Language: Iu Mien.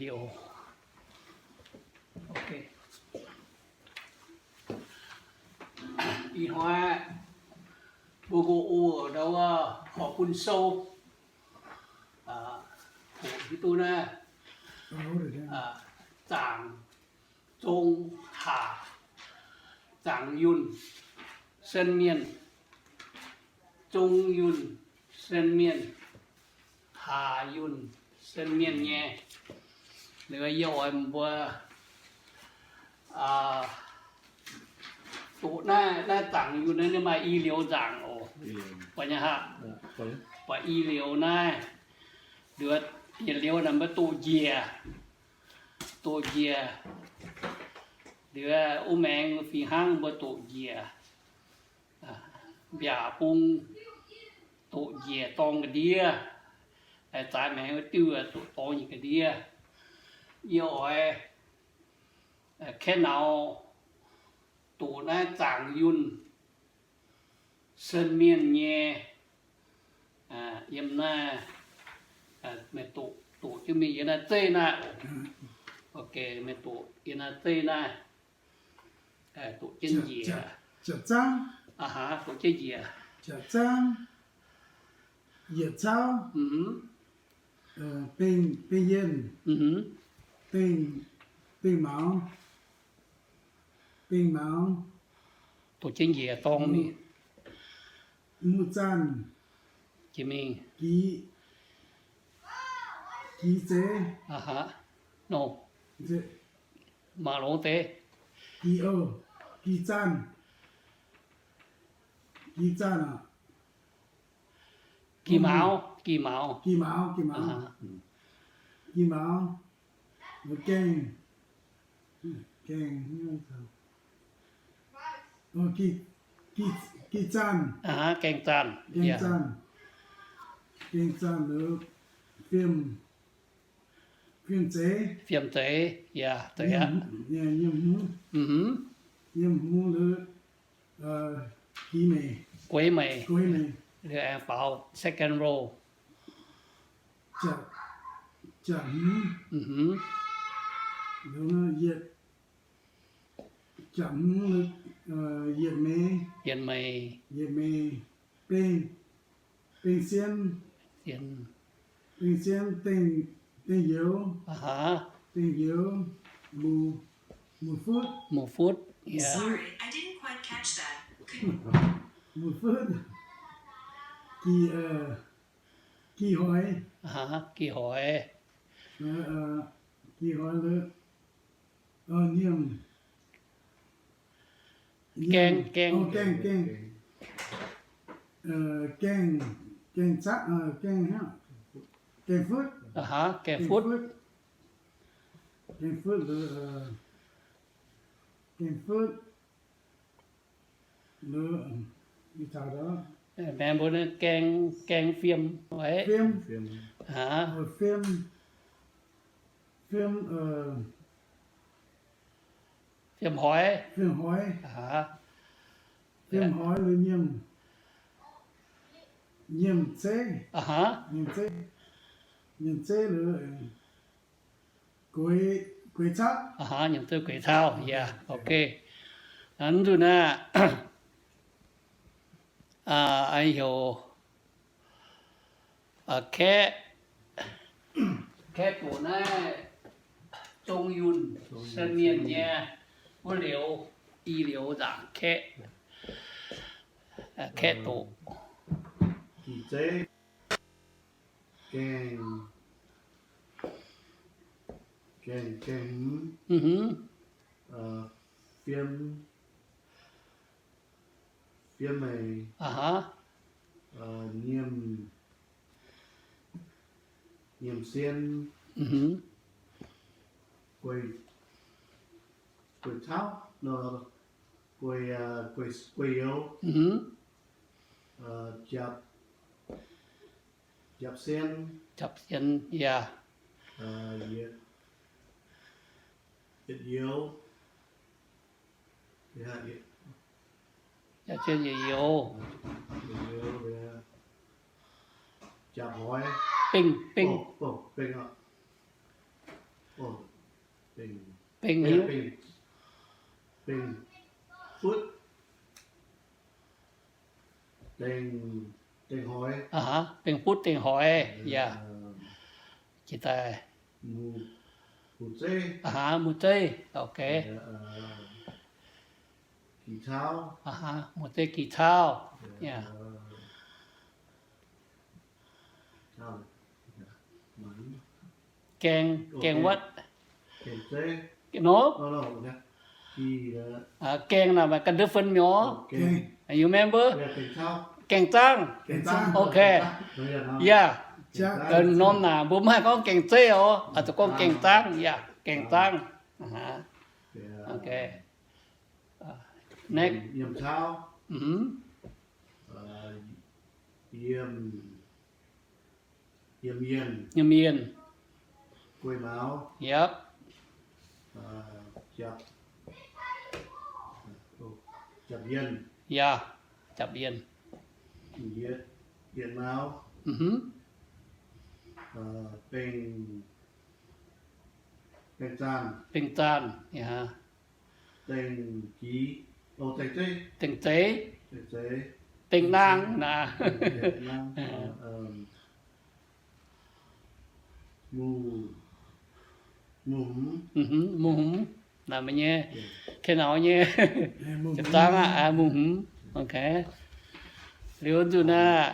Liuz, ih hnoi mbuo nqo o ndau wuov horpc bun sou, hoqc hiuv duqv naaiv zaangc zong haac, zaangc yunh sen mienh, zong yunh sen mienh, haac yunh sen mienh nyei. Liuz yie oix mbuo doqc naaiv, naaiv zaangc yunh naaiv ninh maaih i liuz nzaangc oc. Buatc nyei haac, buatc i liuz naaiv, liuz yietc liuz naaiv mbuo doqc njiec, doqc njiec. Liuz wuov maengx fih hnangv mbuo doqc njiec, mbiaac bung doqc njiec dorng ga'ndiev, zaaix maengx wuov diuh doqc dorng nyei ga'ndiev. Yie oix kaeqv naux doqc naaiv zaangc yunh sen mienh nyei, yiem naaiv, meih doqc, doqc jienv mingh yiem naaiv zeiv naaiv. Meih doqc yiem naaiv zeiv naaiv, doqc jienv njiec. Doqc jienv njiec. Yietc cauv, beng, beng yienh, beng, beng maux, beng maux, doqc jienv njiec dorng mingh. Muqv zaanh, jiex mingh, giz, giz zeiz, mangc longx deix, giz, giz zaanh, giz zaanh aqv. Giz maux, giz maux, giz maux, giz maux, giz maux, gaengh, gaengh, gaengh zaanh, gaengh zaanh, gaengh zaanh, fiem, fiem zeiz, fiem zeiz, yaac zeiz aqv. Yiem hmz, yiem hmz, gueix meic, gueix meic, liuz aengx faaux second row. Jaax hmz, jaax hmz, yietc meix, yietc meix, beng, beng sien, beng sien, dengh youz, dengh youz, mu'futv, mu'futv, mu'futv, gi hoix, gi hoix, gi hoix la'nyiemc, gaengh, gaengh, gaengh, gaengh, gaengh futv, gaengh futv, gaengh futv, gaengh futv, maengx mbuo gaengh, gaengh fiem, fiem, fiem, fiem, fiem hoix, fiem hoix, fiem hoix la'nyiemc, nyiemc zeiv, nyiemc zeiv, nyiemc zeiv la'gueix, gueix cauv, nyiemc zeiv gueix cauv, yaac ok. Mv nzunc naaiv, heuc, kaeqv, kaeqv doqc naaiv zong yunh sen mienh nyei wuov liuz, i liuz nzaangc kaeqv, kaeqv doqc. Gaengh, gaengh, gaengh hmz, fiem, fiem meix, nyiemc, nyiemc sien, gueix, gueix cauv, gueix, gueix youz, japc, japc sien, japc sien, yaac, yietc youz, yietc youz, japc hoix, beng, beng, beng, Bengh, bengh, bengh butv, dengh, dengh hoix. Bengh butv dengh hoix, yaac jiex daaih. Muoz-zeiv, ok. Muoz-zeiv, gih cauv, yaac gaeng, gaeng wuotv, nor, gaeng naaic maaih ganh ndiev fen mi'aqv. You remember? Gaeng zaangv, ok. Yaac norm naaic mbuo maiv haih gorngv gaeng zeiv oc, zuqc gorngv gaeng zaangv, yaac gaeng zaangv. Next. Yiem, yiem, yiem, yiem yienh. Yep. Japv yienh. Yaac japv yienh. Yietc mauv. Bengh, bengh zaanh, bengh zaanh, yaac dengh zeiv, dengh naang naaic. Mungh hmz, naaic meih nyei, kei nauz nyei, japv zaangv aqv, mungh hmz. Ok. Liuz nzunc naaic,